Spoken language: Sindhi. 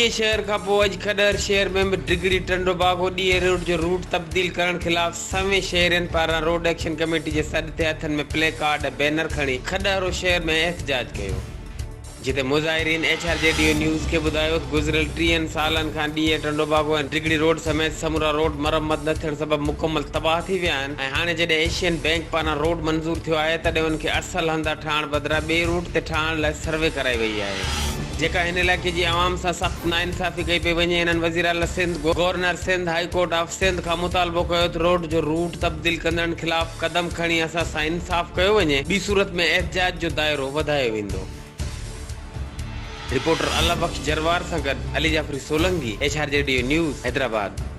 ڏيئي شهر کان پوء اڄ کڏهر شهر ۾ به ڊگهڙي ٽنڊو باگو ڏيئي روڊ جو روٽ تبديل ڪرڻ خلاف سوين شهرين پاران روڊ ايڪشن ڪميٽي جي سڏ تي هٿن ۾ پلي ڪارڊ ۽ بينر کڻي کڏهرو شهر ۾ احتجاج ڪيو. جتي مظاهرين H R G D O news کي ٻڌايو ته گذريل ٽيهن سالن کان ڏيئي ٽنڊوباگو ۽ ڊگهڙي روڊ سميت سمورا روڊ مرمت نه ٿيڻ سبب مڪمل تباهه ٿي ويا آهن ۽ هاڻي جڏهن ايشين بئنڪ پاران روڊ منظور ٿيو آهي تڏهن ان کي اصل هنڌان ٺاهڻ بدران ٻئي روٽ تي ٺاهڻ لاء سروي ڪرائي وئي آهي جيڪا هن علائقي جي عوام سان سخت ناانصافي ڪئي پئي وڃي. هنن وزيراعليٰ Sindh, governor Sindh, high court of Sindh کان مطالبو ڪيو ته روڊ جو روٽ تبديل ڪندڙن خلاف قدم کڻي اسان سان انصاف ڪيو وڃي ٻي صورت ۾ احتجاج جو دائرو وڌايو ويندو. رپورٽر الله بخش جروار سان گڏ Ali Jafri Solangi, H R G D news, Hyderabad.